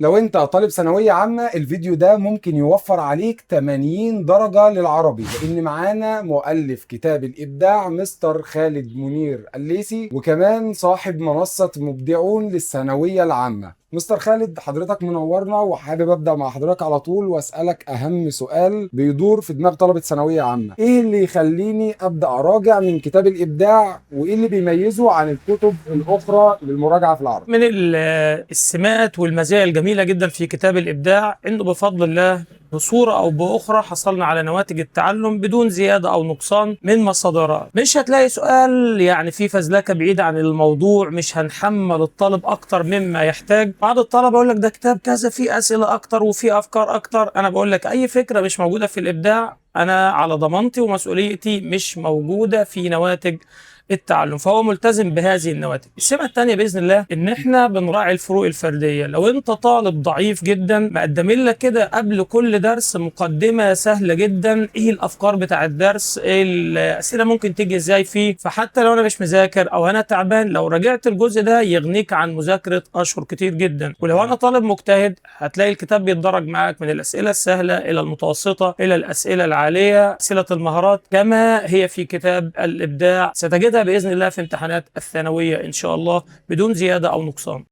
لو انت طالب ثانوية عامة الفيديو ده ممكن يوفر عليك 80 درجة للعربي، لان معانا مؤلف كتاب الابداع مستر خالد منير الليسي، وكمان صاحب منصة مبدعون للثانوية العامة. مستر خالد، حضرتك منورنا، وحابب ابدا مع حضرتك على طول واسالك اهم سؤال بيدور في دماغ طلبة ثانوية عامة: ايه اللي يخليني ابدا اراجع من كتاب الابداع، وايه اللي بيميزه عن الكتب الاخرى للمراجعة في العربي؟ من السمات والمزايا الجميلة جدا في كتاب الإبداع إنه بفضل الله بصورة أو بأخرى حصلنا على نواتج التعلم بدون زيادة أو نقصان من مصادرها. مش هتلاقي سؤال يعني فيه فزلكة بعيدة عن الموضوع، مش هنحمل الطالب أكتر مما يحتاج. بعض الطلبة يقول لك ده كتاب كذا فيه أسئلة أكتر وفيه أفكار أكتر. أنا بقول لك أي فكرة مش موجودة في الإبداع أنا على ضمانتي ومسؤوليتي مش موجودة في نواتج التعلم، فهو ملتزم بهذه النواتج. السمة الثانية بإذن الله إن إحنا بنراعي الفروق الفردية. لو أنت طالب ضعيف جدا مقدمين لك كده قبل كل درس مقدمة سهلة جدا، إيه الأفكار بتاع الدرس، إيه الأسئلة ممكن تيجي إزاي فيه، فحتى لو أنا مش مذاكر أو أنا تعبان لو راجعت الجزء ده يغنيك عن مذاكرة أشهر كتير جدا. ولو أنا طالب مجتهد هتلاقي الكتاب بيتدرج معاك من الأسئلة السهلة إلى المتوسطة إلى الأسئلة العالية، أسئلة المهارات كما هي في كتاب الإبداع ستجدها بإذن الله في امتحانات الثانوية إن شاء الله بدون زيادة أو نقصان.